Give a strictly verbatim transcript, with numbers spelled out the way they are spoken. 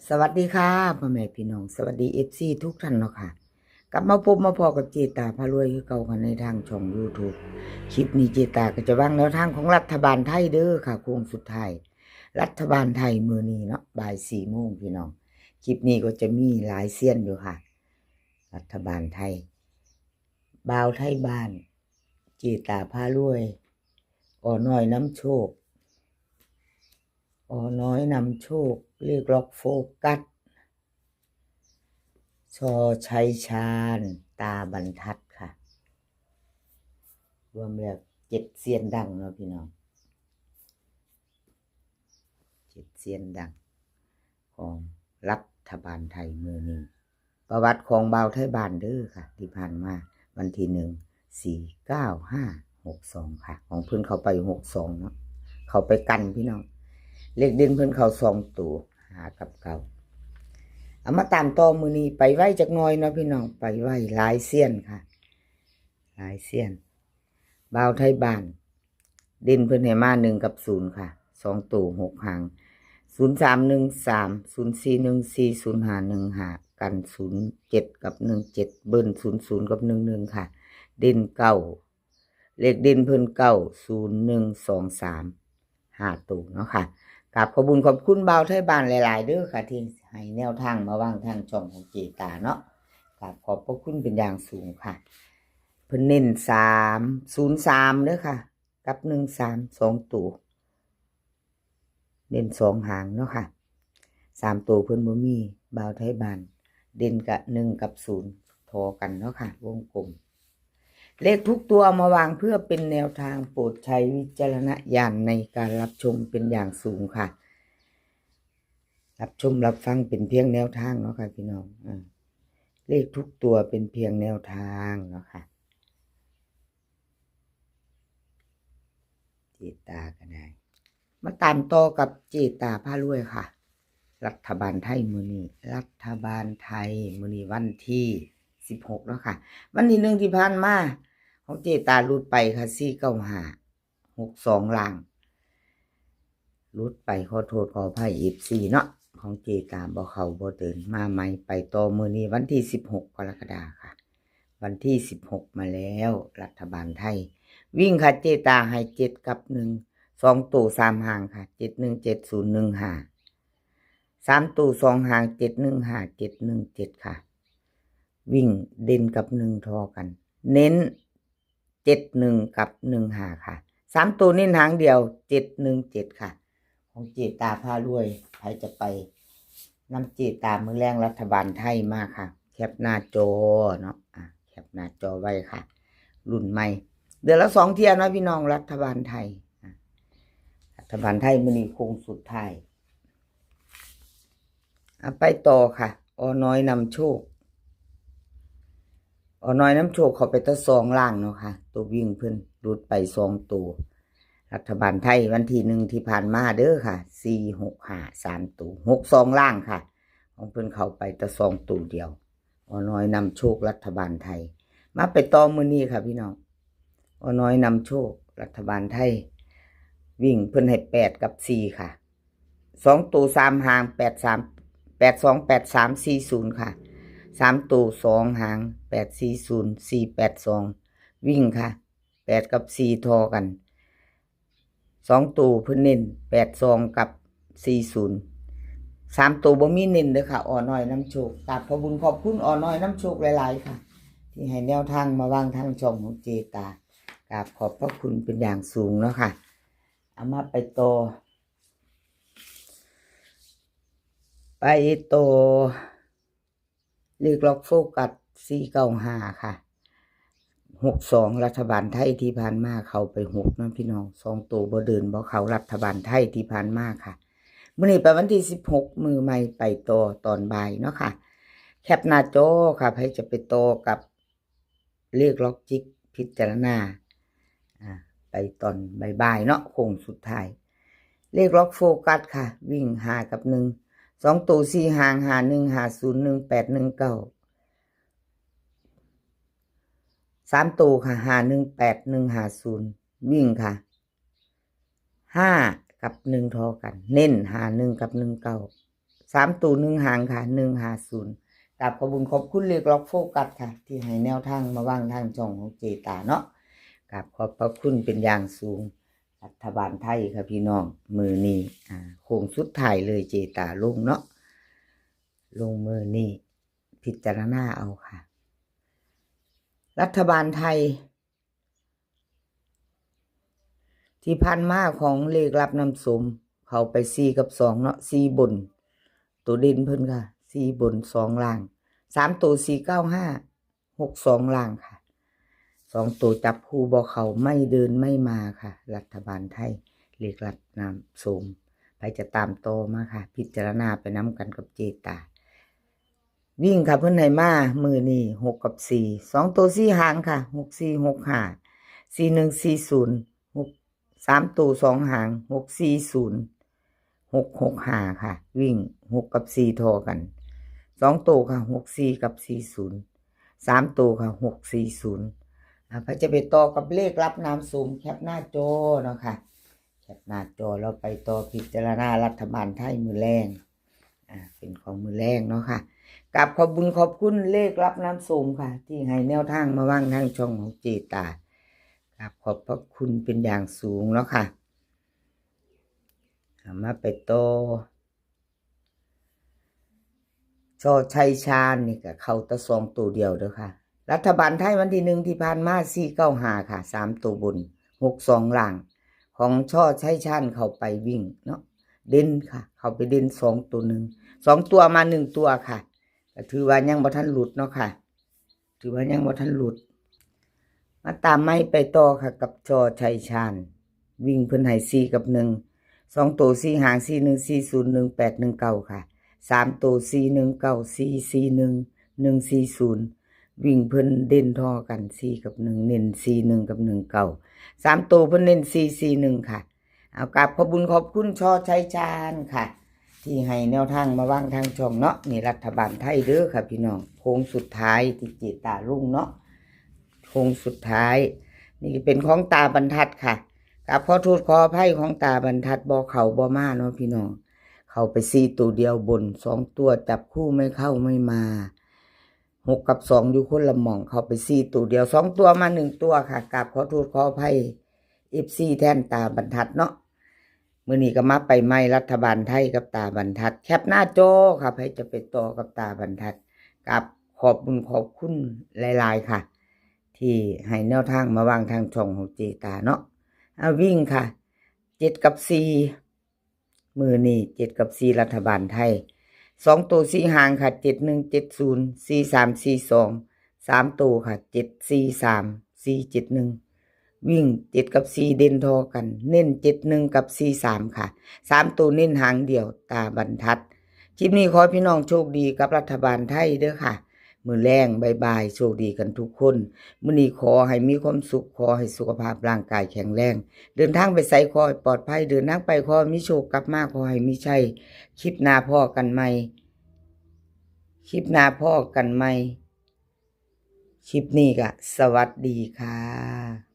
สวัสดีค่ะ พ่อแม่พี่น้อง สวัสดี เอฟซี ทุกท่านเนาะค่ะ กลับมาพบมาพ้อกับเจตาพารวยคือเก่าค่ะ ในทางช่อง YouTube คลิปนี้เจตาก็จะวางแนวทางของรัฐบาลไทยเด้อค่ะ โค้งสุดท้าย รัฐบาลไทยมื้อนี้เนาะ บ่ายสี่โมงพี่น้อง คลิปนี้ก็จะมีหลายเซียนอยู่ค่ะ รัฐบาลไทย บ่าวไทยบ้าน เจตาพารวย อ.น้อยนำโชค อ.น้อยนำโชค เลขล็อกโฟกัส ช.ชัยชาญ ตาบรรทัดค่ะ รวมแล้วเจ็ดเซียนดังเนาะพี่น้อง เจ็ดเซียนดัง ของรัฐบาลไทยมื้อนี้ ประวัติของบ่าวไทยบ้านเด้อค่ะ ที่ผ่านมาวันที่หนึ่ง สี่เก้าห้าหกสองค่ะ ของเพิ่นเข้าไปหกสองเนาะ เข้าไปกันพี่น้อง เลขเด่นเพิ่นเข้าสองตัว ห้ากับเก้า เอามาตามต่อมื้อนี้ ไปไวจักหน่อยเนาะพี่น้อง ไปไว หลายเซียนค่ะ หลายเซียน บ่าวไทยบ้าน เด่นเพิ่นให้มาหนึ่งกับศูนย์ค่ะ สองตัวหกหาง ศูนย์สามหนึ่งสาม ศูนย์สี่หนึ่งสี่ ศูนย์ห้าหนึ่งห้า กันศูนย์เจ็ดกับหนึ่งเจ็ด เบิ้ลศูนย์ศูนย์กับหนึ่งหนึ่งค่ะ เด่นเก้า เลขเด่นเพิ่นเก้า ศูนย์หนึ่งสองสาม ห้าตัวเนาะค่ะ กราบขอบบุญขอบคุณบ่าวไทยบ้านหลายๆเด้อค่ะ ที่ให้แนวทางมาวางทางช่องของเจตาเนาะ กราบขอบพระคุณเป็นอย่างสูงค่ะ เพิ่นเน้นสาม ศูนย์สามเด้อค่ะ กับหนึ่งสาม สองตัว เด่นสองหางเนาะค่ะ สามตัวเพิ่นบ่มี บ่าวไทยบ้าน เด่นกะหนึ่งกับศูนย์ ทอกันเนาะค่ะ วงกลม เลขทุกตัวเอามาวางเพื่อเป็นแนวทาง โปรดใช้วิจารณญาณในการรับชมเป็นอย่างสูงค่ะ รับชมรับฟังเป็นเพียงแนวทางเนาะค่ะพี่น้อง อ่า เลขทุกตัวเป็นเพียงแนวทางเนาะค่ะ เจตาก็ได้ มาตามต่อกับเจตาพารวยค่ะ รัฐบาลไทยมื้อนี้ รัฐบาลไทยมื้อนี้วันที่สิบหกแล้วค่ะ วันที่หนึ่งที่ผ่านมา ของเจตาหลุดไปค่ะ สี่เก้าห้า หกสองล่าง หลุดไป ขอโทษขออภัย เอฟซี เนาะ ของเจตาบ่เข้าบ่เดิน มาใหม่ไปต่อมื้อนี้วันที่สิบหกกรกฎาค่ะ วันที่สิบหกมาแล้ว รัฐบาลไทย วิ่งค่ะ เจตาให้เจ็ดกับหนึ่ง สองตัวสามหางค่ะ เจ็ดหนึ่งเจ็ด ศูนย์หนึ่งห้า สามตัวสองหาง เจ็ดหนึ่งห้า เจ็ดหนึ่งเจ็ดค่ะ วิ่งเด่นกับหนึ่งทอกัน เน้นเจ็ดหนึ่งกับหนึ่งห้าค่ะ สามตัวเน้นหางเดียว เจ็ดหนึ่งเจ็ดค่ะ ของเจตาพารวย ใครจะไปนำเจตามื้อแลงรัฐบาลไทยมาค่ะ แคปหน้าจอเนาะ อ่ะ แคปหน้าจอไว้ค่ะ รุ่นใหม่ เดือนละสองเที่ยเนาะพี่น้อง รัฐบาลไทย อ่ะ รัฐบาลไทยมื้อนี้โค้งสุดท้าย อ่ะ ไปต่อค่ะ อ.น้อยนำโชค อ.น้อยนำโชคเข้าไปแต่สองล่างเนาะค่ะ ตัววิ่งเพิ่นหลุดไปสองตัว รัฐบาลไทยวันที่หนึ่งที่ผ่านมาเด้อค่ะ สี่หกห้า สามตัว หกสองล่างค่ะ ของเพิ่นเข้าไปแต่สองตัวเดียว อ.น้อยนำโชครัฐบาลไทย มาไปต่อมื้อนี้ค่ะพี่น้อง อ.น้อยนำโชครัฐบาลไทย วิ่งเพิ่นให้แปดกับสี่ค่ะ สองตัวสามหาง แปดสาม แปดสอง แปดสาม สี่ศูนย์ค่ะ สามตัวสองหาง แปดสี่ศูนย์ สี่แปดสอง วิ่งค่ะ แปดกับสี่ทอกัน สองตัวเพิ่นเน้น แปดสอง กับ สี่ศูนย์ สามตัวบ่มีเน้นเด้อค่ะ อ.น้อยนำโชค กราบขอบบุญขอบคุณ อ.น้อยนำโชคหลายๆค่ะ ที่ให้แนวทางมาวางทางช่องของเจตา กราบขอบพระคุณเป็นอย่างสูงเนาะค่ะ เอามาไปต่อ ไปต่อ เลขล็อกโฟกัส สี่เก้าห้าค่ะหกสอง รัฐบาลไทยที่ผ่านมาเข้าไปหกนะพี่น้อง สองตัวบ่เดินบ่เข้า รัฐบาลไทยที่ผ่านมาค่ะ มื้อนี้ไปวันที่สิบหก มื้อใหม่ไปต่อตอนบ่ายเนาะค่ะ แคปหน้าจอค่ะ ใครจะไปต่อกับเลขล็อกจิก พิจารณา อ่า ไปตอนบ่ายๆเนาะ โค้งสุดท้าย เลขล็อกโฟกัสค่ะ วิ่งห้ากับหนึ่ง สองตัวสี่หาง ห้าหนึ่ง ห้าศูนย์ หนึ่งแปด หนึ่งเก้า สามตัวค่ะ ห้าหนึ่งแปด หนึ่งห้าศูนย์ วิ่งค่ะ ห้ากับหนึ่งทอกัน เน้นห้าหนึ่งกับหนึ่งเก้า สามตัวหนึ่งหางค่ะ หนึ่งห้าศูนย์ กราบขอบบุญขอบคุณเลขล็อกโฟกัสค่ะ ที่ให้แนวทางมาวางทางช่องของเจตาเนาะ กราบขอบพระคุณเป็นอย่างสูง รัฐบาลไทยค่ะพี่น้อง มื้อนี้ อ่า โค้งสุดท้ายเลยเจตาลงเนาะ ลงมื้อนี้ พิจารณาเอาค่ะ รัฐบาลไทย ที่ผ่านมาของเลขลับนำโชค เข้าไปสี่กับสองเนาะ สี่บน ตัวเด่นเพิ่นค่ะ สี่บน สองล่าง สามตัว สี่เก้าห้า หกสองล่างค่ะ สองตัวจับคู่บ่เข้า ไม่เดินไม่มาค่ะ รัฐบาลไทย เลขลับนำโชค ไผจะตามต่อมาค่ะ พิจารณาไปนำกันกับเจตา วิ่งค่ะ เพิ่นให้มามื้อนี้ หกกับสี่ สองตัวสี่หางค่ะ หกสี่ หกห้า สี่หนึ่ง สี่ศูนย์ หก สามตัวสองหาง หกสี่ศูนย์ หกหกห้าค่ะ วิ่งหกกับสี่ทอกัน สองตัวค่ะ หกสี่ กับ สี่ศูนย์ สามตัวค่ะ หกสี่ศูนย์ อ่า ไผจะไปต่อกับเลขลับนำโชค แคปหน้าจอเนาะค่ะ แคปหน้าจอแล้วไปต่อพิจารณารัฐบาลไทยมื้อแลง อ่า เป็นของมื้อแลงเนาะค่ะ กราบขอบบุญขอบคุณเลขลับนำโชคค่ะ ที่ให้แนวทางมาวางทางช่องของเจตา กราบขอบพระคุณเป็นอย่างสูงเนาะค่ะ อ่า มาไปต่อ ชอชัยชาญนี่ก็เข้าแต่สองตัวเดียวเด้อค่ะ รัฐบาลไทยวันที่หนึ่งที่ผ่านมา สี่เก้าห้าค่ะ สามตัวบน หกสองล่าง ของชอชัยชาญเข้าไปวิ่งเนาะ เด่นค่ะ เข้าไปเด่นสองตัวหนึ่ง สองตัวมาหนึ่งตัวค่ะ ก็ถือว่ายังบ่ทันหลุดเนาะค่ะ ถือว่ายังบ่ทันหลุด มาตามไม่ไปต่อค่ะ กับชอชัยชาญ วิ่งเพิ่นให้สี่กับหนึ่ง สองตัวสี่หาง สี่หนึ่ง สี่ศูนย์ หนึ่งแปด หนึ่งเก้าค่ะ สามตัว สี่หนึ่งเก้า สี่สี่หนึ่ง หนึ่งสี่ศูนย์ วิ่งเพิ่นเด่นทอกัน สี่กับหนึ่ง เน้น สี่หนึ่ง กับ หนึ่งเก้า สามตัวเพิ่นเน้น สี่สี่หนึ่งค่ะ เอากราบขอบบุญขอบคุณชอชัยชาญค่ะ ที่ให้แนวทางมาวางทางช่องเนาะ นี่รัฐบาลไทยเด้อค่ะพี่น้อง โค้งสุดท้ายที่เจตาลงเนาะ โค้งสุดท้าย นี่เป็นของตาบรรทัดค่ะ กราบขอโทษขออภัยของตาบรรทัด บ่เข้าบ่มาเนาะพี่น้อง เข้าไปสี่ตัวเดียวบน สองตัวจับคู่ไม่เข้าไม่มา หกกับสองอยู่คนละหม่อง เข้าไปสี่ตัวเดียว สองตัวมาหนึ่งตัวค่ะ กราบขอโทษขออภัย เอฟซี แทนตาบรรทัดเนาะ มื้อนี้ก็มาไปใหม่รัฐบาลไทยกับตาบรรทัด แคปหน้าจอค่ะ ไผจะไปต่อกับตาบรรทัด กราบขอบบุญขอบคุณหลายๆค่ะ ที่ให้แนวทางมาวางทางช่องของเจตาเนาะ อ่ะ วิ่งค่ะ เจ็ดกับสี่ มื้อนี้ เจ็ดกับสี่ รัฐบาลไทย สองตัวสี่หางค่ะ เจ็ดหนึ่ง เจ็ดศูนย์ สี่สาม สี่สอง สามตัวค่ะ เจ็ดสี่สาม สี่เจ็ดหนึ่ง วิ่งเจ็ดกับสี่เด่นทอกัน เน้นเจ็ดหนึ่งกับสี่สามค่ะ สามตัวเน้นหางเดียวตาบรรทัด คลิปนี้ขอให้พี่น้องโชคดีกับรัฐบาลไทยเด้อค่ะ มื้อแลงบ่ายๆ โชคดีกันทุกคน มื้อนี้ขอให้มีความสุข ขอให้สุขภาพร่างกายแข็งแรง เดินทางไปไสขอให้ปลอดภัย เดินทางไปขอให้มีโชค กลับมาขอให้มีชัย คลิปหน้าพ้อกันใหม่ คลิปหน้าพ้อกันใหม่ คลิปนี้ก็สวัสดีค่ะ